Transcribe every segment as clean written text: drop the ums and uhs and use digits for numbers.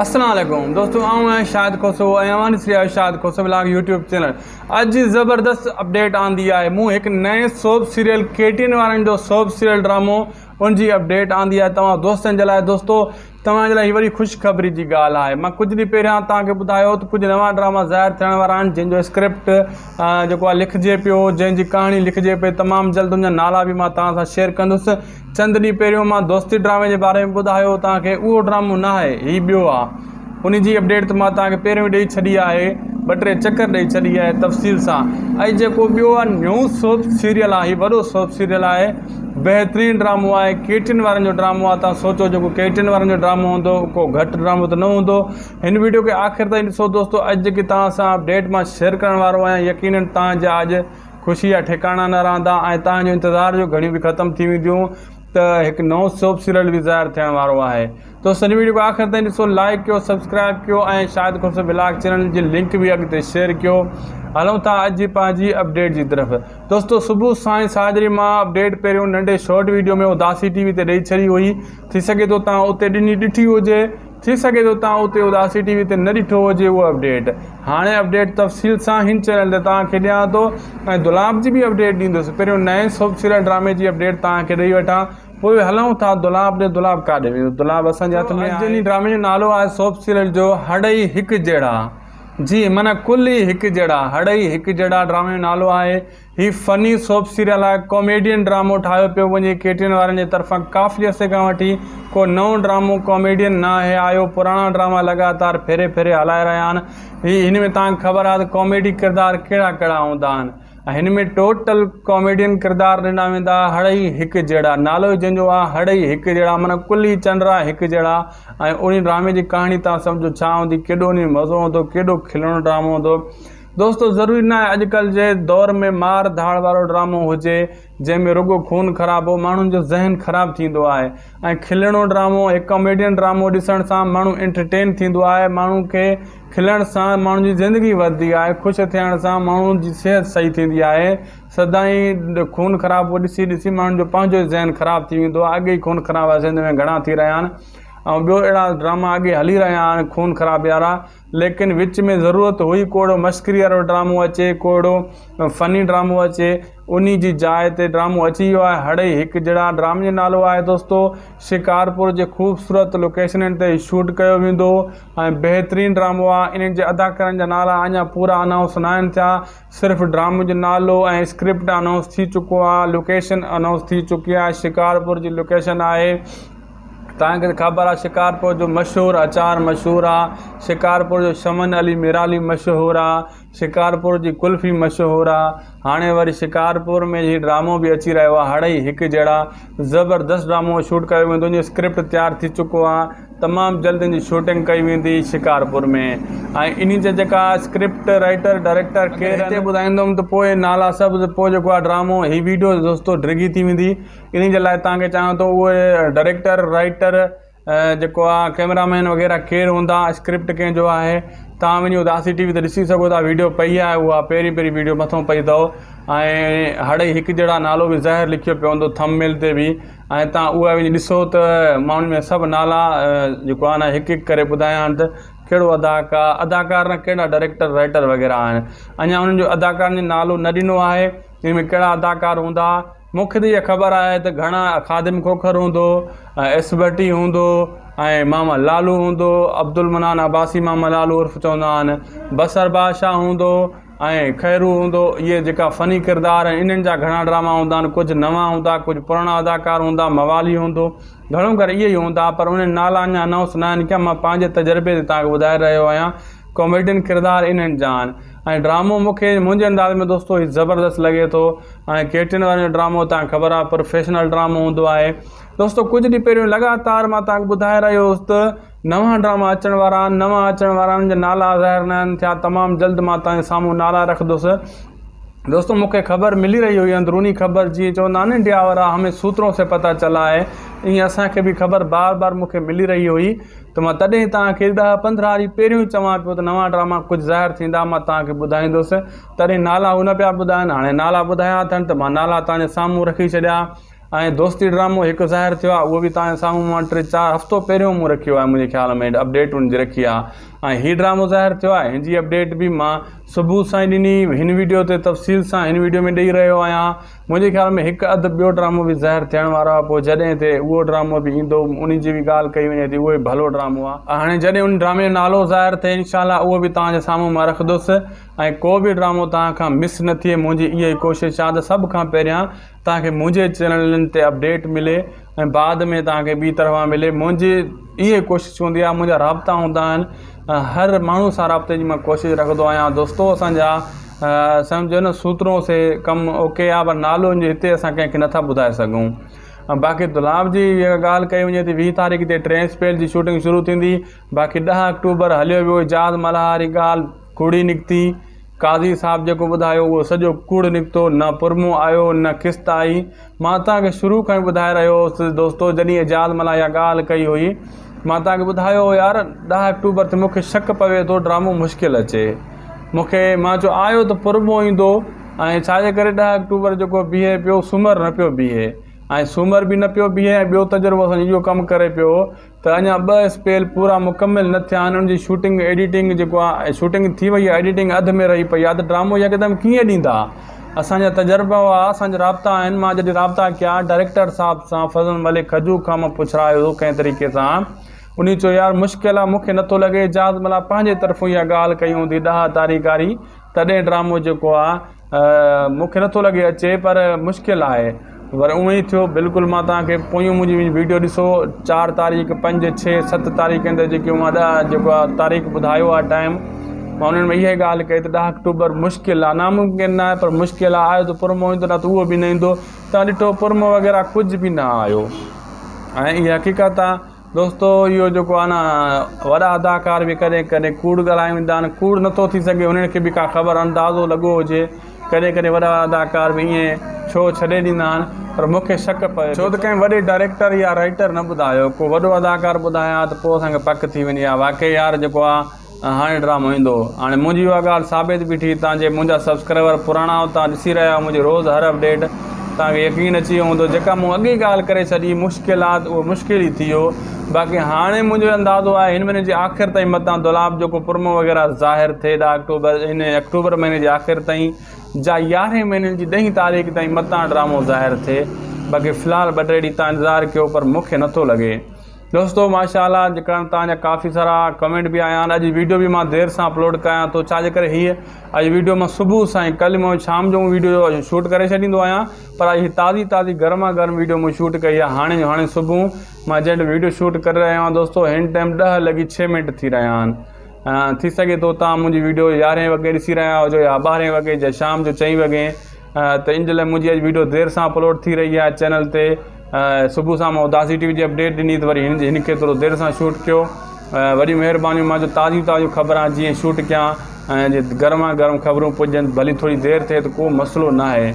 السلام عليڪم دوستو آئون آهيان شاهد کوسو ۽ اوهان ڏسي رهيا آهيو Shahid Khoso blog YouTube channel اڄ زبردست اپڊيٽ آندي آهي مون هڪ نئين سوپ سيريل ڪي ٽي اين وارن جو سوپ سيريل ڊرامو ان جي اپڊيٽ آندي آهي توهان دوستن جي لاء دوستو توهان جي لاء هي وڏي خوشخبري جي ڳالهه آهي مان ڪجهه ڏينهن پهريان توهان کي ٻڌايو ته ڪجهه نوان ڊراما ظاهر ٿيڻ وارا آهن جن جو اسڪرپٽ جيڪو آهي لکجي پيو جنهن جي ڪهاڻي لکجي پئي تمام جلد ان جا نالا به مان توهان سان شيئر ڪندس چند ڏينهن پهريون مان دوستي ڊرامي جي باري ۾ ٻڌايو هو توهان کي اهو ڊرامو نه آهي هي ٻيو آهي ان جي اپڊيٽ ته مان توهان کي پهريون ئي ڏئي ڇڏي آهي ٻه ٽي چڪر ڏئي ڇڏي آهي تفصيل سان ۽ جيڪو ٻيو آهي نيو سوپ سيريل آهي هي وڏو سوپ سيريل آهي بهترين ڊرامو آهي ڪي ٽين وارن جو ڊرامو آهي توهان سوچو جيڪو ڪي ٽين وارن جو ڊرامو هوندو ڪو گهٽ ڊرامو ته نه هوندو هن ويڊيو کي آخر تائين ڏسو دوستو اڄ جيڪي توهان سان اپڊيٽ مان شيئر ڪرڻ وارو آهيان يقينن توهان جا اڄ خوشي جا ٺڪاڻا نه رهندا ۽ توهان جو انتظار جو گهڙيون به ختم ٿي وينديون ته هڪ نئون سوپ سيريل به ظاهر ٿيڻ وارو آهي دوستن ويڊيو کي آخر تائين ڏسو لائڪ ڪيو سبسڪرائب ڪيو ۽ شاهد کوسو ولاگ چينل جي لنڪ به اڳتي شيئر ڪيو هلون ٿا اڄ جي پنهنجي اپڊيٽ جي طرف دوستو صبح سائين ساجري مان اپڊيٽ پهريون ننڍي شارٽ ويڊيو ۾ اداسي ٽي وي تي ڏئي ڇڏي هئي ٿي سگهي ٿو تان اتي ڏني ڏٺي هجي ٿي سگهي ٿو توهان اتي اداسي ٽي وي تي نه ڏٺو هجي اهو اپڊيٽ. هاڻي اپڊيٽ تفصيل سان هن چينل تي توهان کي ڏيان ٿو ۽ دولاب جي به اپڊيٽ ڏيندس. پهريون نئين سوپ سيريل ڊرامي جي اپڊيٽ توهان کي ڏئي وٺان پوء هلون ٿا دولاب ڏي دولاب ڪاڏي ويندو دولاب اسان جي هٿ ۾ آهي. جنهن ڊرامي جو نالو آهي سوپ سيريل جو هڙئي هڪ جهڙا جي معنيٰ ڪل ئي هڪ جهڙا هڙئي هڪ جهڙا ڊرامي جو نالو آهي. هي فني سوپ سيريل آهي ڪاميڊين ڊرامو ٺاهيو پيو وڃي ڪي ٽي اين وارن جي طرفان ڪافي عرصي کان وٺي ڪو نئون ڊرامو ڪاميڊين ناهي آيو پراڻا ڊراما لڳاتار ڦيري ڦيري هلائي رهيا آهن هي هن ۾ توهان کي خبر آهي ته ڪاميڊي ڪردار ڪهڙا ڪهڙا هوندا آهن ۽ هن ۾ ٽوٽل ڪاميڊين ڪردار ڏنا ويندا هڙئي هڪ جهڙا نالو ئي جنهن جو آهي هڙئي هڪ جهڙا معنيٰ ڪل ئي چنڊرا هڪ جهڙا ۽ انهي ڊرامي جي ڪهاڻي توهان سمجهو ڇا هوندي ڪيڏو انهي ۾ مزو هوندو ڪيڏو کلڻو ڊرامو هوندو دوستو ضروري ناهي اڄڪلهه جي دور ۾ مار ڌاڙ وارو ڊرامو هجي جنهن ۾ رڳو خون خرابو ماڻهن جو ذهن خراب ٿيندو آهي ۽ کلڻو ڊرامو هڪ ڪاميڊين ڊرامو ڏسڻ سان ماڻهو انٽرٽين ٿيندو آهي ماڻهو کي کلڻ سان ماڻهن جي زندگي وڌندي آهي خوش ٿيڻ سان ماڻهو جي صحت صحيح ٿيندي آهي سدائين خون خرابو ڏسي ڏسي ماڻهن جو پنهنجو ذهن خراب ٿي ويندو آهي اڳي ئي خون خرابا سنڌ ۾ گهڻا ٿي رهيا آهن ۽ ٻيو اهڙا ڊراما اڳي هلي رهيا آهن خون خرابي وارا ليڪن وچ ۾ ضرورت هئي ڪو اهڙو مشڪري وارو ڊرامو اچي ڪو اهڙو فني ڊرامو اچي انهي جي جاء تي ڊرامو اچي ويو آهي هڙئي هڪ جهڙا ڊرامي جو نالو آهي دوستو شڪارپور جي خوبصورت لوڪيشنن تي شوٽ ڪيو ويندو ۽ بهترين ڊرامو آهي انهن جي اداڪارن جا نالا اڃا پورا انائونس ناهن ٿيا صرف ڊرامي جو نالو ۽ اسڪرپٽ انائونس ٿي چڪو آهي لوڪيشن انائونس ٿي چڪي آهي شڪارپور جي لوڪيشن آهي توهان کي ته خبر آهي شڪارپور جو مشهور اچار مشهور آهي شڪارپور جو شمن علي ميرالي مشهور آهي شڪارپور جي قلفي مشهور آهي هاڻي وري شڪارپور ۾ هي ڊرامو به اچي رهيو آهي هڙئي هڪ جهڙا زبردست ڊرامو شوٽ ڪيو ويندو ان جو اسڪرپٽ تيار ٿي چڪو آهي تمام جلد ان جي شوٽنگ ڪئي ويندي شڪارپور ۾ ۽ انهي جا جيڪا اسڪرپٽ رائيٽر ڊائريڪٽر ڪير هتي ٻڌائيندم ته پوء نالا سڀ پوء جيڪو آهي ڊرامو هي ويڊيو دوستو ڊگهي ٿي ويندي انهي جي لاء توهان کي چاهيان ٿو اهي ڊائريڪٽر رائيٽر جيڪو آ ڪئميرا مين وغيره ڪير هوندا اسڪرپٽ ڪنهن جو آهي توهان وڃي اداسي ٽي وي تي ڏسي سگهو ٿا ويڊيو پئي آهي اها پهرين پهرين ويڊيو مٿو پئي اٿو ۽ هڙئي هڪ جهڙا نالو به ظاهر لکيو پيو هوندو ٿم ميل تي به ۽ توهان اها وڃي ڏسو ته مان ان ۾ سڀ نالا جيڪو آهي نه هڪ هڪ ڪري ٻڌايا آهن ته ڪهڙو اداڪار اداڪار نه ڪهڙا ڊائريڪٽر رائيٽر وغيره آهن اڃا انهن جو اداڪارن جو نالو نه ڏنو آهي ان ۾ ڪهڙا اداڪار هوندا مون کي ته اها خبر آهي ته گهڻا خادم کوکر هوندو ۽ ايس ڀٽي هوندو ۽ ماما لالو هوندو عبدالمنان عباسي ماما لالو عرف چوندا آهن بصر بادشاهه هوندو ۽ خيرو هوندو اهي جيڪا فني ڪردار آهن انهن جا گهڻا ڊراما هوندا آهن ڪجهه نوان هوندا ڪجهه پراڻا اداڪار هوندا موالي هوندو گهڻو ڪري اهي ئي هوندا پر انهن نالا اڃا انائونس نه آهن ڪيا مان پنهنجي تجربي تي توهان کي ٻڌائي رهيو آهيان ڪاميڊين ڪردار انهن جا آهن ۽ ڊرامو مون کي منهنجي انداز ۾ دوستو هي زبردست لڳي ٿو ۽ ڪي ٽي اين وارن جو ڊرامو تان خبر آهي پروفيشنل ڊرامو هوندو آهي دوستو ڪجهه ڏينهن پهريون لڳاتار مان تان ٻڌائي رهيو هوس ته نوان ڊراما اچڻ وارا آهن نوان اچڻ وارا آهن جا نالا ظاهر نه آهن ٿيا تمام جلد مان تان سامهون نالا رکندس دوستو مون کي خبر ملي رهي هئي اندروني خبر جيئن چوندا آهن انڊيا وارا همي سوترون سي پتا چلا هي ائين اسان کي به خبر بار بار مون کي ملي رهي هئي ته مان تڏهن توهان کي ڏهه پندرهن ڏينهن پهريون ئي چوان پيو ته نوان ڊراما ڪجهه ظاهر ٿيندا مان توهان کي ٻڌائيندس تڏهن نالا هو نه پيا ٻڌائن هاڻي نالا ٻڌايا اٿن ته مان نالا توهان جي سامهون رکي ڇڏيا ۽ دوستي ڊرامو هڪ ظاهر ٿيو آهي اهو به توهان جي سامهون مان ٽي چار هفتو پهريون مون رکيو آهي منهنجي خيال ۾ اپڊيٽ ان جي رکي آهي ۽ هي ڊرامو ظاهر ٿيو آهي هن جي اپڊيٽ به مان صبح سان ئي ڏني هن ويڊيو تي تفصيل سان هن ويڊيو ۾ ڏئي رهيو آهيان منهنجي خيال ۾ هڪ اڌ ٻيو ڊرامو به ظاهر ٿيڻ وارو آهي پوء جڏهن تي اهو ڊرامو به ايندو ان جي به ڳالهه ڪئي وڃي ٿي اهو به ڀلو ڊرامو آهي هاڻي جڏهن ان ڊرامي جو نالو ظاهر ٿئي انشاء الله اهو به توهان جي سامهون مان رکندس ۽ ڪو به ڊرامو توهان کان مس نه ٿئي منهنجي اها ئي ڪوشش آهي ته سڀ کان پهريان توهان کي منهنجي چينلن تي اپڊيٽ ملي ۽ بعد ۾ توهان کي ٻي طرفان ملي منهنجي اهي ڪوشش هوندي آهي منهنجا رابطا هوندا آهن هر ماڻهو سان رابطي جي مان ڪوشش رکندو آهيان دوستو اسانجا سمجهو نه سوترو سي ڪم اوڪي آهي پر نالو ان جو هتي اسان ڪنهن کي نٿا ٻڌائي سگهون باقي دولاب جي جيڪا ڳالهه ڪئي وڃي ٿي 20 تاريخ تي ٽئين اسپيل جي شوٽنگ شروع ٿيندي باقي 10 آڪٽوبر هليو ويو اعجاز ملاح واري ڳالهه ڪوڙي نڪتي. قاضي صاحب جيڪو ٻڌايو اهو سڄو ڪوڙ نڪتو، نه پرمو آيو نه قسط آئي. مان توهان کي شروع کان ئي ٻڌائي رهيو هوس دوستو جڏهن اعجاز ملاح اها ڳالهه ڪئي هئي مان توهان کي ٻڌايو هو يار ڏهه آڪٽوبر تي مون کي شڪ پوي ٿو ڊرامو مشڪل اچي مون کي مان چيو آيو ته پرمو ايندو ۽ ڇا جي ڪري ڏهه آڪٽوبر جيڪو بيهي پيو سومر نه پيو بيهي ۽ سومر به نه پيو بيهي ۽ ٻيو تجربو اسان جو اهو ڪم ڪري پيو ته اڃا ٻه اسپيل پورا مڪمل نه ٿيا آهن ان جي شوٽنگ ايڊيٽنگ جيڪو آهي شوٽنگ ٿي وئي آهي ايڊيٽنگ اڌ ۾ رهي پئي آهي ته ڊرامو يڪدم ڪيئن ڏيندا اسان جا تجربا هئا اسان جا رابطا آهن مان جڏهن رابطا ڪيا ڊائريڪٽر صاحب سان فضل ملڪ کجو کان مان پڇرايو ڪنهن طريقي سان انهي چيو يار مشڪل آهي مونکي نٿو لڳي اعجاز ملاح پنهنجي طرفون اها ڳالهه ڪئي هوندي ڏهه تاريخ واري تڏهن ڊرامو جيڪو آ مون کي نٿو لڳي اچي پر مشڪل آهي پر اونئن ئي ٿيو بلڪل مان توهان کي پويون منهنجي ويڊيو ڏسو چار تاريخ پنج ڇهه ست تاريخ اندر جيڪي مان ڏهه جيڪو آ تاريخ ٻڌايو آ ٽائيم مان انهن ۾ اها ئي ڳالهه ڪئي ته ڏهه آڪٽوبر مشڪل آ ناممڪن نه آهي پر مشڪل آ آيو ته پرمو ايندو نه ته اهو به نه ايندو توهان ڏٺو پرمو وغيره ڪجهه به نه آيو ۽ اها حقيقت آ دوستو اهو جيڪو آهي نه وڏا اداڪار به ڪڏهن ڪڏهن ڪوڙ ڳالهائي ويندا آهن ڪوڙ نٿو ٿي سگهي انهن کي به ڪا خبر اندازو لڳو هجي ڪڏهن ڪڏهن وڏا اداڪار به ائين ڇو ڇڏي ڏيندا آهن پر مون کي شڪ پئي ڇو ته ڪنهن وڏي ڊائريڪٽر يا رائيٽر نه ٻڌايو ڪو وڏو اداڪار ٻڌائي ها ته پوء اسان کي پڪ ٿي وڃي ها واقعي يار جيڪو آهي هاڻي ڊرامو ايندو. هاڻي منهنجي اها ڳالهه ثابت بيٺي تان جي منهنجا سبسڪرائبر پراڻا آهيو تان ڏسي رهيا آهيو منهنجي روز هر اپڊيٽ تان کي يقين اچي ويو هوندو جيڪا مون اڳي ڳالهه ڪري ڇڏي مشڪل آ ته اهو مشڪل ئي ٿي ويو باقي هاڻي منهنجو اندازو آهي هن مهيني جي آخر تائين متان دولاب جو ڪو پرمو وغيره ظاهر ٿئي ڏهه آڪٽوبر هن آڪٽوبر مهيني جي آخر تائين جا يارهين مهيني جي ڏهين تاريخ تائين متان ڊرامو ظاهر ٿئي باقي في الحال ٻه ٽي ڏينهن تان انتظار ڪيو پر مون کي نٿو لڳي. دوستو ماشاء الله جيڪڏهن توهان جا ڪافي سارا ڪمينٽ به آيا آهن اڄ ويڊيو به مان دير سان اپلوڊ ڪيان ٿو ڇا جي ڪري هي اڄ ويڊيو مان صبح سان ئي ڪلهه مان شام جو ويڊيو شوٽ ڪري ڇڏيندو آهيان پر اڄ هي تازي تازي گرما گرم ويڊيو مون شوٽ ڪئي آهي هاڻي جو هاڻي صبح مان جنهن ويڊيو شوٽ ڪري رهيو آهيان دوستو هن ٽائيم ڏهه لڳي ڇهه منٽ ٿي رهيا آهن ٿي سگهي ٿو توهان منهنجي ويڊيو يارهين وڳي ڏسي رهيا هجو يا ٻارهين وڳي يا شام جو چئين وڳي ته ان جي لاء منهنجي اڄ ويڊيو دير سان اپلوڊ ٿي رهي آهي چينل تي صبح سان مان اداسي ٽي وي جي اپڊيٽ ڏني ته وري هن هن کي ٿورو دير سان شوٽ ڪيو وڏيون مهربانيون مان جو تازيون تازيون خبران جيئن شوٽ ڪيان ۽ جي گرما گرم خبرون پڄن ڀلي ٿوري دير ٿئي ته ڪو مسئلو نه آهي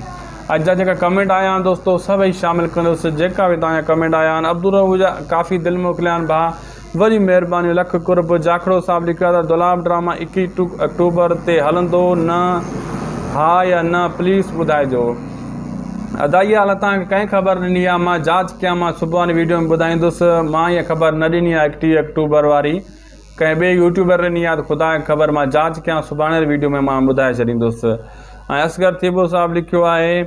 اڄ جا جيڪا ڪمينٽ آيا آهن دوستو سڀئي شامل ڪندس جيڪا به توهان جا ڪمينٽ آيا آهن عبدالرؤف جا ڪافي دل موڪليا آهن ڀاء وڏي مهرباني لک قرب جاکڙو صاحب لکيو آهي ته دولاب ڊراما 21 آڪٽوبر تي هلندو نه ها يا نه پليز ٻڌائجو ادا اها حالت توهان کي ڪنهن خبر ڏني آهي مان جاچ ڪيان مان صبح واري ويڊيو ۾ ٻڌائيندس مان اها خبر نه ڏني آهي 21 آڪٽوبر واري ڪنهن ٻئي يوٽيوبر ڏني آهي ته خدا کي خبر مان جاچ ڪيان سڀاڻي واري ويڊيو ۾ مان ٻڌائي ڇڏيندس ۽ اصغر ٿيٻو صاحب لکيو آهي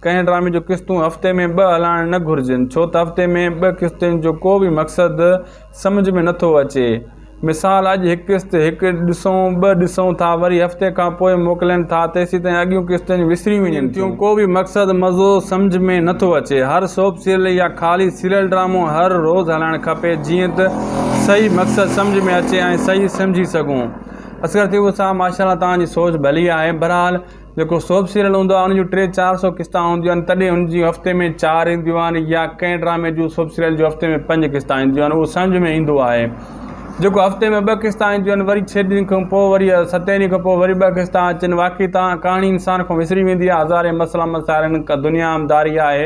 ڪنهن ڊرامي جون قسطون هفتي ۾ ٻه هلائڻ نه گهرجن ڇو ته هفتي ۾ ٻه قسطن جو ڪو به مقصد سمجهه ۾ نٿو اچي. مثال اڄ هڪ قسط هڪ ڏسون ٻه ڏسون ٿا وري هفتي کان پوء موڪلين ٿا تيسيتائين اڳيون قسطن وسري وڃن ٿيون ڪو به مقصد مزو سمجهه ۾ نٿو اچي. هر سوپ سيريل يا خالي سيريل ڊرامو هر روز هلائڻ کپي جيئن ته صحيح مقصد سمجهه ۾ اچي ۽ صحيح سمجهي سگهون. اصغر ٿيٻو صاحب ماشاءالله توهان جي سوچ ڀلي آهي بهرحال جيڪو سوپ سيريل هوندو آهي ان جون ٽي چار سو قسطا هونديون آهن تڏهن ان جون هفتي ۾ چار اينديون آهن يا ڪنهن ڊرامي جون سوپ سيريل جون هفتي ۾ پنج قسطا اينديون آهن اهو سمجهه ۾ ايندو آهي جيڪو هفتي ۾ ٻه قسطا اينديون آهن وري ڇهه ڏينهن کان پوء وري ستين ڏينهن کان پوء وري ٻه قسطا اچن واقعي تان ڪهاڻي انسان کان وسري ويندي آهي هزارين مسئلا مسائل آهن دنيا داري آهي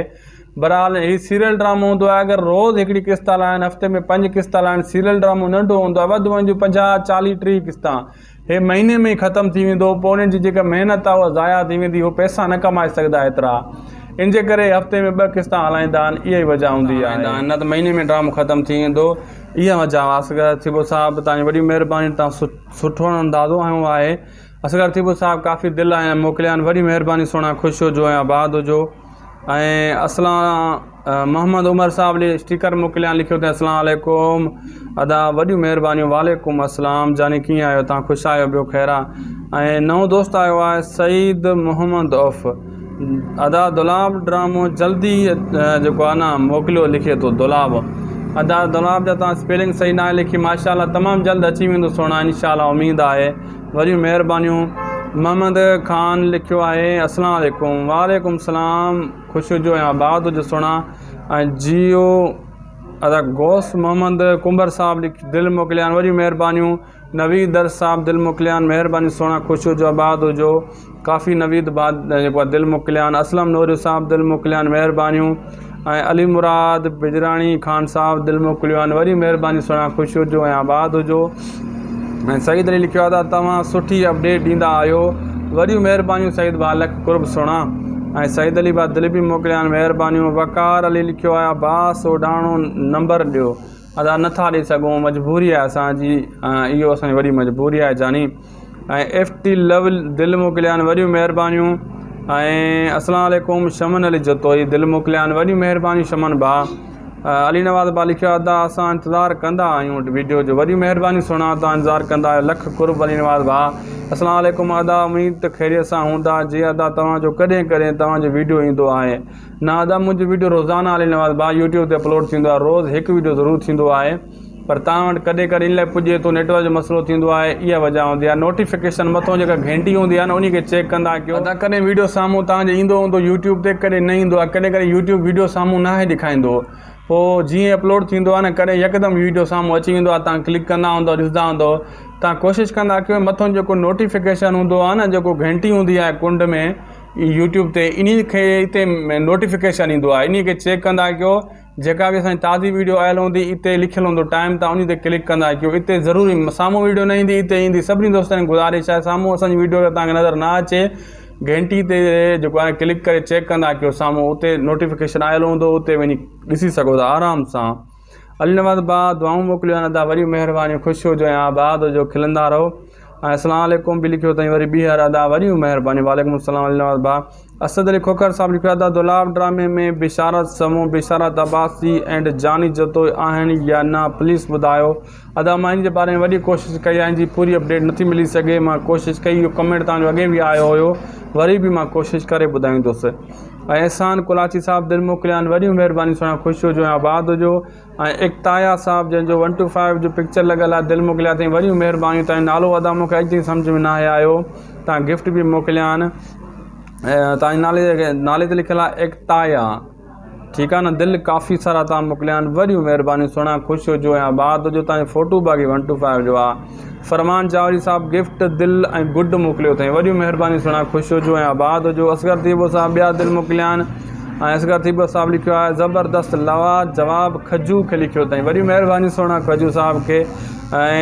بهرحال هي سيريل ڊرامو هوندو آهي اگر روز هڪڙي قسط هلائن هفتي ۾ پنج قسط هلائن سيريل ڊرامو ننڍو هوندو آهي وڌ وڃ 50 40 30 قسطا هي مهيني ۾ ئي ختم ٿي ويندو پوء انهن جي جيڪا محنت آهي اها ضايع ٿي ويندي هو پئسا نه ڪمائي سگهندا ايترا ان جي ڪري هفتي ۾ ٻه قسطا هلائيندا آهن اها ئي وجه هوندي آهي نه ته مهيني ۾ ڊرامو ختم ٿي ويندو اها وجه آهي اصغر ٿيٻو صاحب تان جي وڏي مهرباني تان سٺو اندازو هنيو آهي اصغر ٿيٻو صاحب ڪافي دل آيا موڪليا آهن وڏي مهرباني سهڻا خوش هجو ۽ آباد هجو ۽ اسلام محمد عمر صاحب لي اسٽيڪر موڪليا لکيو ته اسلام عليڪم ادا وڏيون مهربانيون وعليڪم اسلام جاني ڪيئن آهيو تان خوش آهيو ٻيو خير آ ۽ نئون دوست آيو آهي سعيد محمد عوف ادا دولاب ڊرامو جلدي جيڪو آ نه موڪليو لکي ٿو دولاب ادا دولاب جا تان اسپيلنگ صحيح ناهي لکي ماشاءالله تمام جلد اچي ويندو سهڻا انشاءالله اميد آهي وڏيون مهربانيون محمد خان لکيو آهي اسلام عليڪم وعليڪم السلام خوش هجو ۽ آباد هجو سهڻا ۽ جيو ادا غوث محمد ڪنڀر صاحب لک دل موڪليا آهن وڏيون مهربانيون نويد درس صاحب دل موڪليا آهن مهرباني سهڻا خوش هجو آباد هجو ڪافي نويد بعد جيڪو آهي دل موڪليا آهن اسلم نوري صاحب دل موڪليا آهن مهربانيون ۽ علي مراد بجراڻي خان صاحب دل موڪليو آهن وڏي مهرباني سهڻا خوش هجو ۽ آباد هجو ۽ سعيد علي لکيو آهي ته توهان سٺي اپڊيٽ ڏيندا آهيو وڏيون مهربانيون سعيد ڀاء لک قرب سهڻا ۽ سعيد علي ڀاء دل به موڪليا آهن مهربانيون وقار علي لکيو آهي عباس اوڍاڻو نمبر ڏيو ادا نٿا ڏئي سگهون مجبوري آهي اسان جي اهو اسان جي وڏي مجبوري آهي جاني ۽ ايف ٽي لو دل موڪليا آهن وڏيون مهربانيون ۽ اسلام عليڪم شمن علي جتوئي دل موڪليا آهن وڏيون مهربانيون شمن ڀاء علي نواز ڀاء لکيو ادا اسان انتظار ڪندا آهيون ويڊيو جو وڏيون مهربانيون سهڻا توهان انتظار ڪندا آهيو لک قرب علي نواز ڀاء اسلام عليڪم ادا اميد ته خيريت سان هوندا جي ادا توهان جو ڪڏهن ڪڏهن توهان جو ويڊيو ايندو آهي نه ادا منهنجو ويڊيو روزانه علي نواز ڀاء يوٽيوب تي اپلوڊ ٿيندو آهي روز هڪ ويڊيو ضرور ٿيندو آهي پر توهان وٽ ڪڏهن ڪڏهن ان لاء پڄي ٿو نيٽورڪ جو مسئلو ٿيندو آهي اها وجه هوندي آهي نوٽيفڪيشن مٿو جيڪا گهنٽي هوندي آهي نه انهي کي چيڪ ڪندا ڪيو ادا ڪڏهن ويڊيو سامهون توهان جي ايندو هوندو يوٽيوب تي ڪڏهن نه ايندو آهي ڪڏهن ڪڏهن يوٽيوب ويڊيو سامهون ناهي ڏيکائيندو پوء جيئن اپلوڊ ٿيندو آهي نه ڪڏهن يڪدم ويڊيو سامهون اچي ويندو آهي توهان ڪلڪ ڪندا هوندو ڏسندا هوندو توهان ڪوشش ڪندا ڪيو مٿو جيڪو نوٽيفڪيشن هوندو آهي نه جيڪو گهنٽي هوندي آهي ڪنڊ ۾ يوٽيوب تي انهي کي اتي نوٽيفڪيشن ايندو آهي انهي کي چيڪ ڪندا ڪيو جيڪا به اسان جي تازي ويڊيو آيل هوندي اتي لکيل هوندو ٽائيم تان انهي تي ڪلڪ ڪندا ڪيو اتي ضرور سامهون ويڊيو نه ايندي اتي ايندي سڀني دوستن کي گذارش آهي سامهون اسان جي ويڊيو اگر توهان کي نظر نه اچي گهنٽي تي جيڪو آهي ڪلڪ ڪري چيڪ ڪندا ڪيو سامهون اتي نوٽيفڪيشن آيل هوندو اتي وڃي ڏسي سگهو ٿا آرام سان علي نواز با دعائون موڪليو آهن ادا وڏيون مهربانيون خوش هجو ۽ آباد هجو کلندا رهو ۽ اسلام عليڪم به لکيو اٿائين وري ٻيهر ادا وڏيون مهربانيون وعليڪم السلام علي نواز با اسد علي کوکر صاحب لکيو ادا دولاب ڊرامي ۾ بشارت سمون بشارت عباسي اينڊ جاني جتوئي آهن يا نه پليز ٻڌايو ادا مان ان جي باري ۾ وڏي ڪوشش ڪئي آهي ان جي پوري اپڊيٽ نٿي ملي سگهي مان ڪوشش ڪئي اهو ڪمينٽ توهان جو اڳي به آيو هيو وري به مان ڪوشش ڪري ٻڌائيندس ۽ احسان ڪلاچي صاحب دل موڪليا آهن وڏيون مهربانيون سهڻا خوش هجو ۽ آباد هجو ۽ اڪتايا صاحب جنهن جو ون ٽو فائيو جو پڪچر لڳل آهي دل موڪليا اٿئي وڏيون مهربانيون تنهنجو نالو ادا مونکي اڄ تائين سمجهه ۾ ناهي آيو تان گفٽ به موڪليا آهن تنهنجي نالي نالي تي لکيل آهي اڪتايا ٺيڪ آهي نه دل ڪافي سارا تان موڪليا آهن وڏيون مهربانيون سهڻا خوش هجو ۽ آباد هجو تنهنجو فوٽو باقي ون ٽو فائيو جو آهي فرمان چاوري صاحب گفٽ دل ۽ گڊ موڪليو اٿئي وڏيون مهربانيون سهڻا خوش هجو ۽ آباد هجو اصغر ٿيٻو صاحب ٻيا دل موڪليا آهن ۽ اصغر ٿيٻو صاحب لکيو آهي زبردست لوا جواب کجو کي لکيو اٿائين وڏيون مهربانيون سهڻا کجو صاحب کي ۽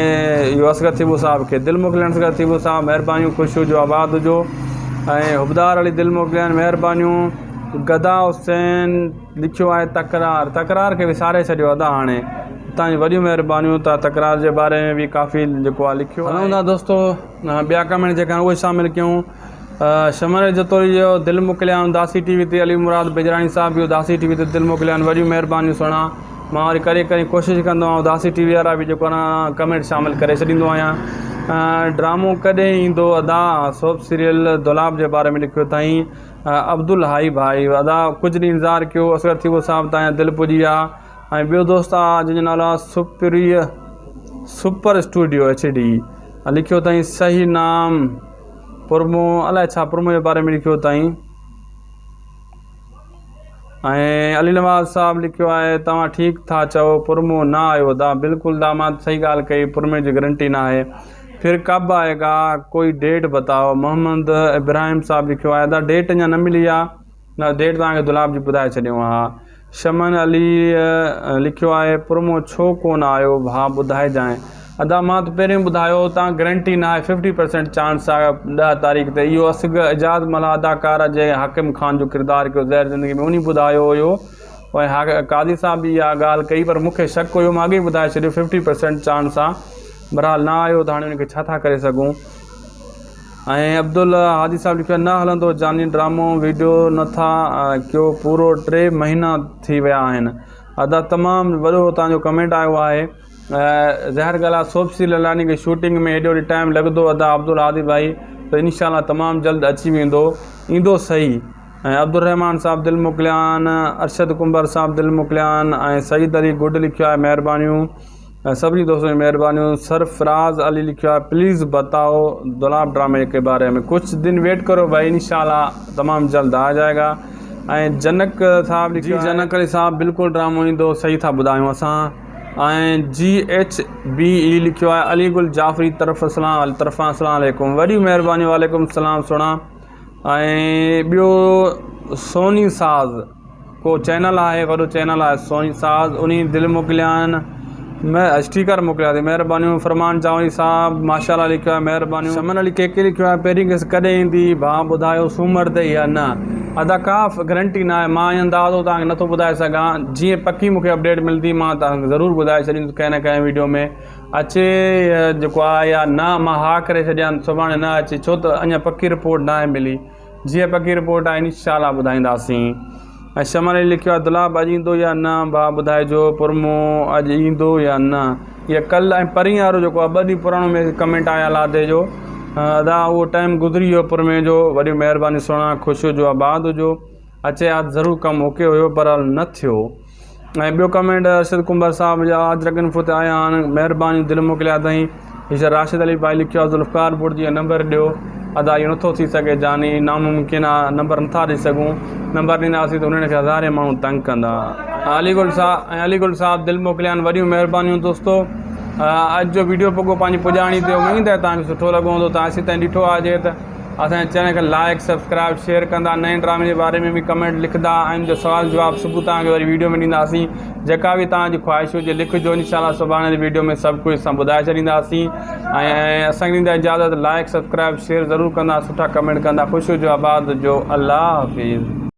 اهو اصغر ٿيٻو صاحب کي دل موڪليان اصغر ٿيٻو صاحب مهربانيون خوش هجو آباد هجو ۽ حبدار علي دل موڪليان مهربانيون گدا حسين لکيو آهي تڪرار تڪرار کي وساري ڇڏيو ادا هاڻي تان جون وڏيون مهربانيون تان تڪرار جي باري ۾ به ڪافي جيڪو آهي لکيو هلون ٿا دوستو ٻيا ڪمينٽ جيڪا آهن اهي شامل ڪيون شمر جتوئي جو دل موڪليان اداسي ٽي وي تي علي مراد بجراڻي صاحب به اداسي ٽي وي تي دل موڪليان وڏيون مهربانيون سهڻا مان وري ڪڏهن ڪڏهن ڪوشش ڪندو آهيان اداسي ٽي وي وارا به جيڪو آهي ڪمينٽ شامل ڪري ڇڏيندو آهيان ڊرامو ڪڏهن ايندو ادا سوپ سيريل دولاب جي باري ۾ لکيو اٿائين عبدالحائي ڀائي ادا ڪجهه ڏينهن انتظار ڪيو اصغر ٿيٻو صاحب تان جا دل پڄي ويا ۽ ٻيو دوست آ جنهن جو نالو آ سپري سپر اسٽوڊيو ايڇ ڊي لکيو اٿائين صحيح نام پرمو الائي ڇا پرمو جي باري ۾ لکيو اٿائين ۽ علي نواز صاحب لکيو آهي توهان ٺيڪ ٿا چئو پرمو نه آيو ادا بلڪل دا مان صحيح ڳالهه ڪئي پرمي جي گرنٽي نه آهي پھر ڪب آئي گا ڪوئي ڊيٽ بتاؤ محمد ابراهيم صاحب لکيو آهي ادا ڊيٽ اڃا نه ملي آ نه ڊيٽ توهان کي دولاب جي ٻڌائي ڇڏيو ها شمن علي لکيو آهي پرمو ڇو ڪونه آيو ڀا ٻڌائجانء. ادا مان ته پهريون ٻڌايو تان گرنٽي نه آهي ففٽي پرسينٽ چانس آهي ڏهه تاريخ تي اهو اصغر اعجاز ملاح اداڪار جنهن حاڪم خان جو ڪردار ڪيو زهر زندگي ۾ انهي ٻڌايو هيو ۽ قاضي صاحب به اها ڳالهه ڪئي پر مون کي شڪ هيو مان اڳي ئي ٻڌائي ڇڏيو ففٽي پرسينٽ چانس آهي بهرحال نه آيو ته هاڻي ان کي ڇا ٿا ڪري سگهون ۽ عبدالهادي صاحب لکيو نه هلندو جاني ڊرامو ويڊيو نٿا ڪيو پورو ٽي مهينا ٿي ويا آهن ادا تمام وڏو توهان جو ڪمينٽ آيو آهي ظاهر ڳالهه آهي سوپ سيريل هلائڻ کي شوٽنگ ۾ هيڏو وڏو ٽائيم لڳندو ادا عبدالهادي ڀائي ته انشاء الله تمام جلد اچي ويندو ايندو صحيح ۽ عبدالرحمان صاحب دل موڪليان ارشد ڪنڀر صاحب دل موڪليان ۽ سعيد علي گڊ لکيو آهي مهربانيون ۽ سڀني دوستن جون مهربانيون سرفراز علي لکيو آهي پليز بتاؤ دولاب ڊرامي ڪي باري ۾ ڪجھ دن ويٽ ڪرو ڀائي انشاء الله تمام جلد آ جائي گا ۽ جنڪ صاحب لکيو جي جنڪ علي صاحب بلڪل ڊرامو ايندو صحيح ٿا ٻڌايون اسان ۽ جي ايڇ بي اي لکيو آهي علي گل جعفري طرف السلام طرفان السلام عليڪم وڏي مهرباني وعليڪم السلام سهڻا ۽ ٻيو سوني ساز ڪو چينل آهي وڏو چينل آهي سوني ساز انهي دل موڪليان م اسٽيڪر موڪليا اٿئي مهربانيون فرمان چانوري صاحب ماشاء الله لکيو آهي مهربانيون شمن علي ڪي ڪي لکيو آهي پهرين قسط ڪڏهن ايندي ڀاء ٻڌايو سومر تي يا نه ادا ڪا گرنٽي نه آهي مان اندازو توهان کي نٿو ٻڌائي سگهان جيئن پڪي مونکي اپڊيٽ ملندي مان توهان کي ضرور ٻڌائي ڇڏيندس ڪنهن نه ڪنهن ويڊيو ۾ اچي جيڪو آهي يا نه مان ها ڪري ڇڏيان سڀاڻي نه اچي ڇو ته اڃا پڪي رپورٽ نه آهي ملي جيئن پڪي رپورٽ آئي انشاء الله ٻڌائينداسين. ۽ شمن علي لکيو آهي دولاب اڄ ايندو يا نه ڀاء ٻڌائجو پرمو اڄ ايندو يا نه اها ڪل ۽ پرين وارو جيڪو آهي ٻه ڏينهن پراڻو ميسج ڪمينٽ آيل آهي ادي جو ادا اهو ٽائيم گذري ويو پرمي جو وڏيون مهرباني سهڻا خوش هجو آباد هجو اچي ها ته ضرور ڪم اوڪي هيو پر نه ٿيو. ۽ ٻيو ڪمينٽ ارشد ڪنڀر صاحب جا اجرڪن فوت آيا آهن مهرباني دل موڪليا اٿائين هي راشد علي ڀائي لکيو آهي ذوالفقار بورڊ جي نمبر ڏيو ادا اهو نٿو ٿي سگهي جاني ناممڪن آهي نمبر نٿا ڏئي سگهون نمبر ڏينداسين ته انهن کي هزارين ماڻهو تنگ ڪندا علي گل صاحب ۽ علي گل صاحب دل موڪليا آهن وڏيون مهربانيون دوستو اڄ جو ويڊيو پڳو پنهنجي پڄاڻي تي اميد آهي توهان کي سٺو لڳو هوندو توهان اسين تائين ڏٺو آهي ته اسان جي چينل کي لائيڪ سبسڪرائيب شيئر ڪندا نئين ڊرامي جي باري ۾ به ڪمينٽ لکندا ۽ ان جو سوال جواب صبح توهان کي وري ويڊيو ۾ ڏينداسين جيڪا به توهان جي خواهش هجي لکجو انشاء الله سڀاڻي جي ويڊيو ۾ سڀ ڪجهه اسان ٻڌائي ڇڏينداسين ۽ اسان کي ڏيندا اجازت لائيڪ سبسڪرائيب شيئر ضرور ڪندا سٺا ڪمينٽ ڪندا خوش هجو آباد هجو الله حافظ.